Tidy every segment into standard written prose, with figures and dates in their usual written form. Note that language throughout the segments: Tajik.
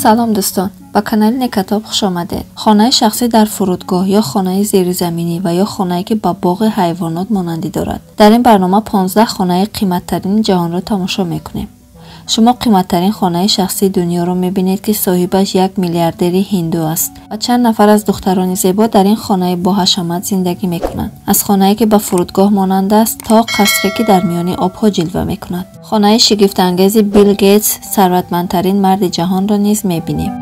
Салом, дӯстон, ба канали Некатоб хуш омадед. Хонаи шахсӣ дар фурудгоҳ ё хонаи зеризаминӣ ва ё хонае, ки ба боғи ҳайвонот монандӣ дорад. Дар ин барнома 15 хонаи қиматтарини ҷаҳонро тамошо мекунем. Шумо қиматтарин хонаи шахсии дунёро мебинед, ки соҳибаш як миллиардери ҳинду аст ва чанд нафар аз духтарони зебо дар ин хонаи боҳашамат зиндагӣ мекунанд. Аз хонае, ки ба фурудгоҳ монанд аст, то қасре, ки дар миёни обҳо ҷилва мекунад. Хонаи шигифтангези Билл Гейтс, сарватмандтарин марди ҷаҳонро низ мебинем.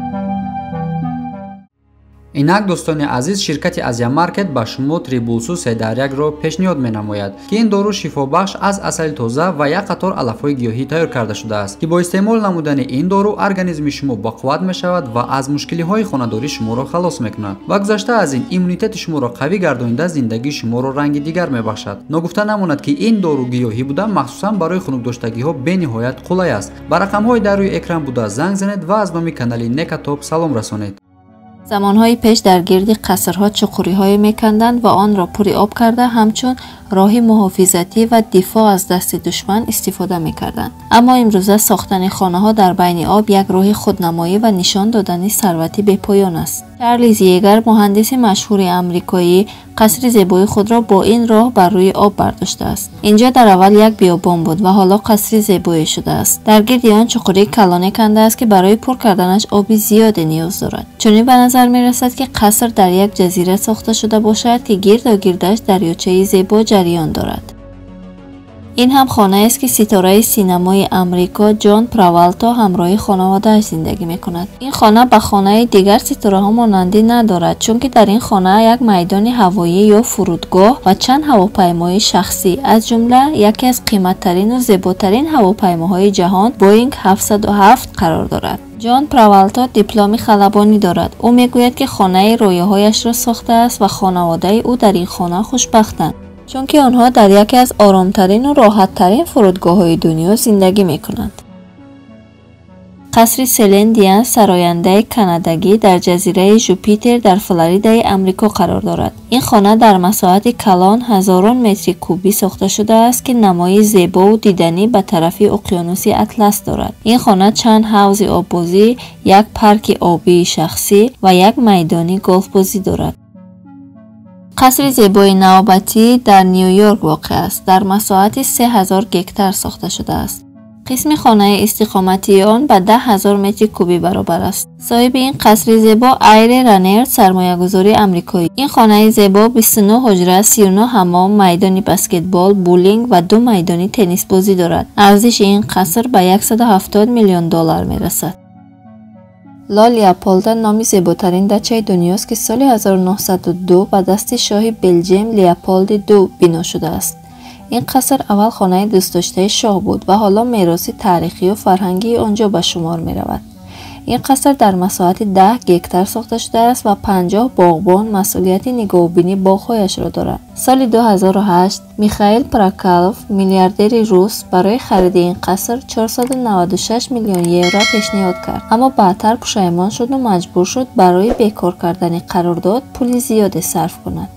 Инак, дӯстони азиз, ширкати Азия Маркет ба шумо Трибулсу се дар якро пешниҳод менамояд, ки ин дору шифобахш аз асали тоза ва як қатор алафҳои гиёҳӣ тайёр карда шудааст, ки бо истеъмол намудани ин дору организми шумо бақувват мешавад ва аз мушкилиҳои хонадорӣ шуморо халос мекунад ва гузашта аз ин, иммунитети шуморо қавӣ гардонида, зиндагии шуморо ранги дигар мебахшад. Ногуфта намонад, ки ин дору гиёҳӣ буда, махсусан барои хунукдоштагиҳо бениҳоят қулай аст. Ба рақамҳои дар рӯи экран буда занг занед ва аз номи канали Некатоб салом расонед. Замонҳои пеш дар гирди қасрҳо чуқуриҳое меканданд ва онро пури об карда, ҳамчун роҳи муҳофизатӣ ва дифоъ аз дасти душман истифода мекарданд. Аммо имрӯза сохтани хонаҳо дар байни об як роҳи худнамоӣ ва нишон додани сарвати бепоён аст. Чарлиз Егар, муҳандиси машҳури амрикоӣ, қасри зебои худро бо ин роҳ бар рӯи об бардоштааст. Инҷо дар аввал як биёбон буд ва ҳоло қасри зебое шудааст. Дар гирди он чуқурии калоне кандааст, ки барои пур карданаш оби зиёде ниёз дорад. Чунин ба назар мерасад, ки қаср дар як ҷазира сохта шуда бошад, ки гирдогирдаш дарёчаи зебо ҷараён дорад. Ин ҳам хонаест, ки ситораи синамои Амрико Ҷон Траволта ҳамроҳи хонаводааш зиндагӣ мекунад. Ин хона ба хонаи дигар ситораҳо монандӣ надорад, чунки дар ин хона як майдони ҳавоӣ ё фурудгоҳ ва чанд ҳавопаймои шахсӣ, аз ҷумла яке аз қиматтарину зеботарин ҳавопаймоҳои ҷаҳон, Боинг 707, қарор дорад. Ҷон Траволта дипломи халабонӣ дорад. Ӯ мегӯяд, ки хонаи рӯёҳояшро сохтааст ва хонаводаи ӯ дар ин хона хушбахтанд, чунки онҳо дар яке аз оромтарину роҳаттарин фурудгоҳҳои дунё зиндагӣ мекунанд. Қасри Селен Диан, сарояндаи канадагӣ, дар ҷазираи Жупитер дар Флоридаи Амрико қарор дорад. Ин хона дар масоҳати калон, ҳазорон метри кубӣ, сохта шудааст, ки намои зебову диданӣ ба тарафи уқёнуси Атлас дорад. Ин хона чанд ҳавзи оббозӣ, як парки обии шахсӣ ва як майдони голфбозӣ дорад. Қасри зебои навбатӣ дар Ню-Йорк воқеъ аст. Дар масоҳати 3000 гектар сохта шудааст. Қисми хонаи истиқоматии он ба 10 000 метри кубӣ баробар аст. Соҳиби ин қасри зебо Айре Ранерт, сармоягузори амрикоӣ. Ин хонаи зебо 29 ҳуҷра, 39 ҳаммом, майдони баскетбол, боулинг ва ду майдони теннисбозӣ дорад. Арзиши ин қаср ба 170 миллион доллар мерасад. Ла Леополда номи зеботарин дачаи дунёст, ки соли 1902 ба дасти шоҳи Белҷим Леополди Ду бино шудааст. Ин қаср аввал хонаи дӯстдоштаи шоҳ буд ва ҳоло мероси таърихию фарҳангии он ҷо ба шумор меравад. Ин қаср дар масоҳати 10 гектар сохта шудааст ва 50 боғбон масъулияти нигоҳубини боғҳояшро доранд. Соли 2008 Михаил Прокалов, миллиардери рус, барои хариди ин қаср 496 миллион евро пешниҳод кард, аммо баъдтар пушаймон шуду маҷбур шуд барои бекор кардани қарордод пули зиёде сарф кунад.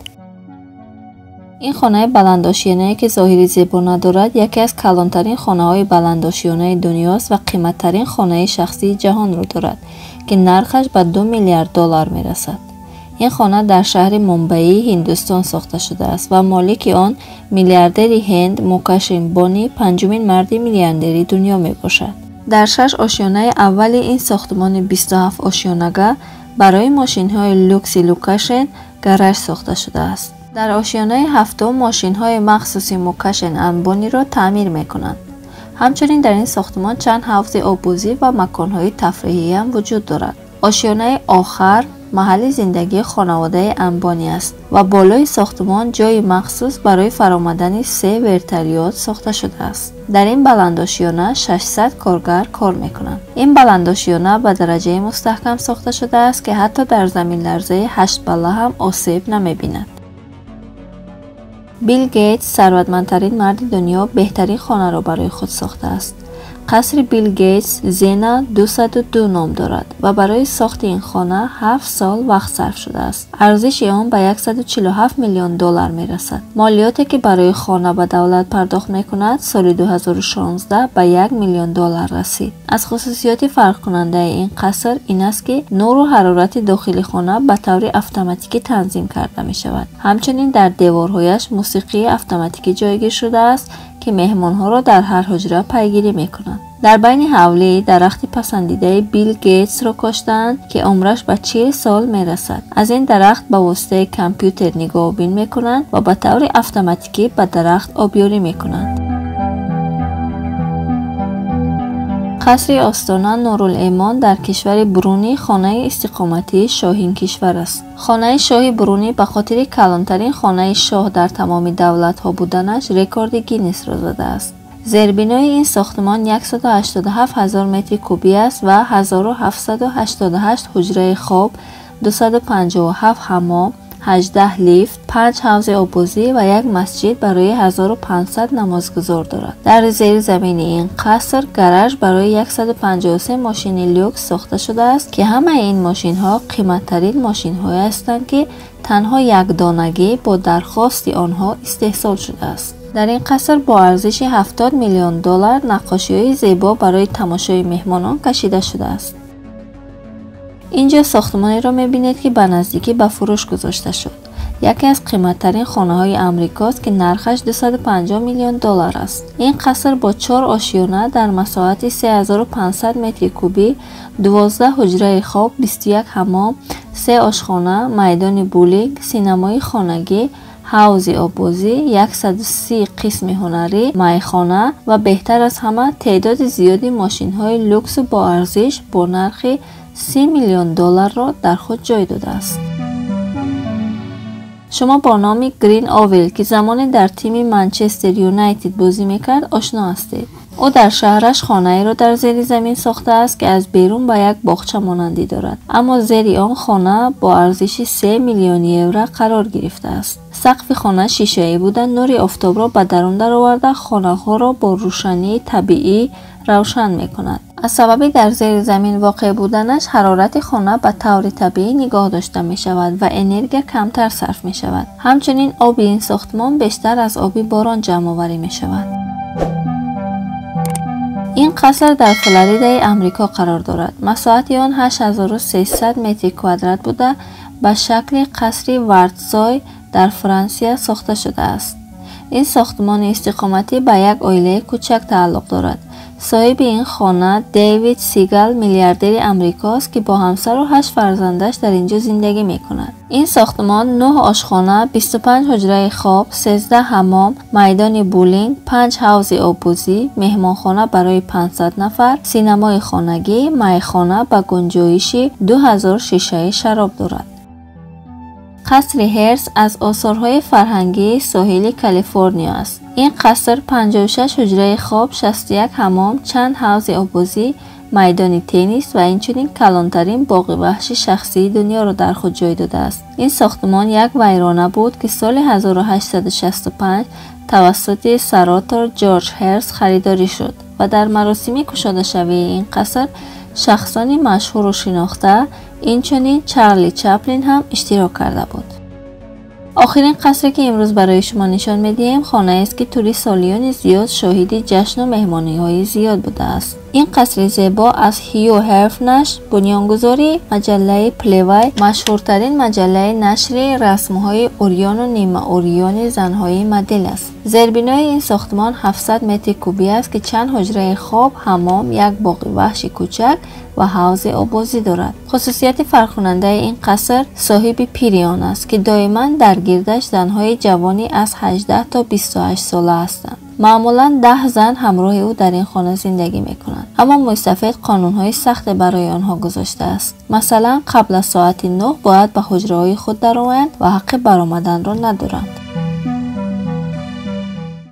Ин хонаи баландошёнае, ки зоҳири зебо надорад, яке аз калонтарин хонаҳои баландошёнаи дунёст ва қиматтарин хонаи шахсии ҷаҳонро дорад, ки нархаш ба 2 миллиард доллар мерасад. Ин хона дар шаҳри Мумбаии Ҳиндустон сохта шудааст ва молики он миллиардери ҳинд Мукаш Амбони, панҷумин марди миллиардери дунё мебошад. Дар шаш ошёнаи аввали ин сохтмони 27 ошёнага барои мошинҳои люкси Лукашен гараж сохта шудааст. Дар ошёнаи ҳафтум мошинҳои махсуси Мукаш Амбониро таъмир мекунанд. Ҳамчунин дар ин сохтмон чанд ҳавзи оббозӣ ва маконҳои тафриҳиам вуҷуд дорад. Ошёнаи охар маҳалли зиндагии хонаводаи Амбонӣ аст ва болои сохтмон ҷойи махсус барои фаромадани се вертолёт сохта шудааст. Дар ин баландошёна 600 коргар кор мекунанд. Ин баландошёна ба дараҷаи мустаҳкам сохта шудааст, ки ҳатто дар заминларзаи ҳаштбалла ҳам осеб намебинад. Билл Гейтс, сарватмандтарин марди дунё, беҳтарин хонаро барои худ сохтааст. Қасри Билл Гейтс Зена 202 ном дорад ва барои сохти ин хона 7 сол вақт сарф шудааст. Арзиши он ба 147 миллион доллар мерасад. Молиёте ки барои хона ба давлат пардохт мекунад, соли 2016 ба 1 миллион доллар расид. Аз хусусиёти фарқкунандаи ин қаср ин аст, ки нуру ҳарорати дохили хона ба таври автоматикӣ танзим карда мешавад. Ҳамчунин дар деворҳояш мусиқии автоматикӣ ҷойгир шудааст, ки меҳмонҳоро дар ҳар ҳуҷра пайгирӣ мекунанд. Дар байни ҳавлӣ дарахти пасандидаи Билл Гейтсро коштаанд, ки умраш ба 40 сол мерасад. Аз ин дарахт ба воситаи компютер нигоҳубин мекунанд ва ба таври автоматикӣ ба дарахт обёрӣ мекунанд. Қасри Остона Нурулэмон дар кишвари Брунӣ хонаи истиқоматии шоҳин кишвар аст. Хонаи шоҳи Брунӣ ба хотири калонтарин хонаи шоҳ дар тамоми давлатҳо буданаш рекорди Гиннесро задааст. Зербинои ин сохтмон 187 ҳазор метри кубӣ аст ва 1788 ҳуҷраи хоб, 257 ҳаммом, 18 лифт, 5 ҳавзи оббозӣ ва як масҷид барои 1500 намозгузор дорад. Дар зери замини ин қаср гараж барои 153 мошини люкс сохта шудааст, ки ҳамаи ин мошинҳо қиматтарин мошинҳое ҳастанд, ки танҳо якдонагӣ бо дархости онҳо истеҳсол шудааст. Дар ин қаср бо арзиши 70 миллион доллар наққошиҳои зебо барои тамошои меҳмонон кашида шудааст. Инҷо сохтмонеро мебинед, ки ба наздикӣ ба фурӯш гузошта шуд. Яке аз қиматтарин хонаҳои Амрикост, ки нархаш 250 миллион доллар аст. Ин қаср бо 4 ошёна дар масоҳати 3500 метри кубӣ, 12 ҳуҷраи хоб, 21 ҳаммом, 3 ошхона, майдони булинг, синамои хонагӣ, ҳавзи оббозӣ, 130 қисми ҳунарӣ, майхона ва беҳтар аз ҳама теъдоди зиёди мошинҳои люксу боарзиш бо нархи 30 миллион долларро дар худ ҷой додааст. Шумо бо номи Грин Овел, ки замоне дар тими Манчестер Юнайтед бозӣ мекард, ошно ҳастед. Ӯ дар шаҳраш хонаеро дар зери замин сохтааст, ки аз берун ба як боғча монандӣ дорад, аммо зери он хона бо арзиши 3 миллион евро қарор гирифтааст. Сақфи хона шишаӣ буда, нури офтобро ба дарун дароварда, хонаҳоро бо рӯшании табиӣ равшан мекунад. Аз сабаби дар зери замин воқеъ буданаш ҳарорати хона ба таври табиӣ нигоҳ дошта мешавад ва энергия камтар сарф мешавад. Ҳамчунин оби ин сохтмон бештар аз оби борон ҷамъоварӣ мешавад. Ин қаср дар Флоридаи Амрико қарор дорад. Масоҳати он 8300 метри квадрат буда, ба шакли қасри Вартсой дар Франсия сохта шудааст. Ин сохтмони истиқоматӣ ба як оилаи кӯчак тааллуқ дорад. Соҳиби ин хона Дэвид Сигал миллиардери амрикост, ки бо ҳамсару 8 фарзандаш дар инҷо зиндагӣ мекунад. Ин сохтмон 9 ошхона, 25 ҳуҷраи хоб, 13 ҳаммом, майдони булинг, 5 ҳавзи оббозӣ, меҳмонхона барои 500 нафар, синамои хонагӣ, майхона ба гунҷоиши 2000 шишаи шароб дорад. Қасри Ҳерс аз осорҳои фарҳангии соҳили Калифорниё аст. Ин қаср 56 ҳуҷраи хоб, 61 ҳаммом, чанд ҳавзи оббозӣ, майдони теннис ва инчунин калонтарин боғи ваҳши шахсии дунёро дар худ ҷой додааст. Ин сохтмон як вайрона буд, ки соли 1865 тавассути саратор Ҷорҷ Ҳерс харидорӣ шуд ва дар маросими кушодашавии ин қаср шахсони машҳуру шинохта, инчунин Чарли Чаплин ҳам иштирок карда буд. Охирин қасре, ки имрӯз барои шумо нишон медиҳем, хонаест, ки тӯли солиёни зиёд шоҳиди ҷашну меҳмониҳои зиёд будааст. Ин қасри зебо аз Ҳю Ҳефнаш, бунёнгузори маҷаллаи Плейбой, машҳуртарин маҷаллаи нашри расмҳои урёну нимаурёни занҳои модел аст. Зербинои ин сохтмон 700 метри кубӣ аст, ки чанд ҳуҷраи хоб, ҳаммом, як боғи ваҳши кӯчак ва ҳавзи оббозӣ дорад. Хусусияти фарқкунандаи ин қаср соҳиби пири он аст, ки доиман дар гирдаш занҳои ҷавони аз 18 то 28 сола ҳастанд. Маъмулан 10 зан ҳамроҳи ӯ дар ин хона зиндагӣ мекунанд, аммо мӯйсафед қонунҳои сахте барои онҳо гузоштааст. Масалан, қабл аз соати 9 бояд ба ҳуҷраҳои худ дароянд ва ҳаққи баромаданро надоранд.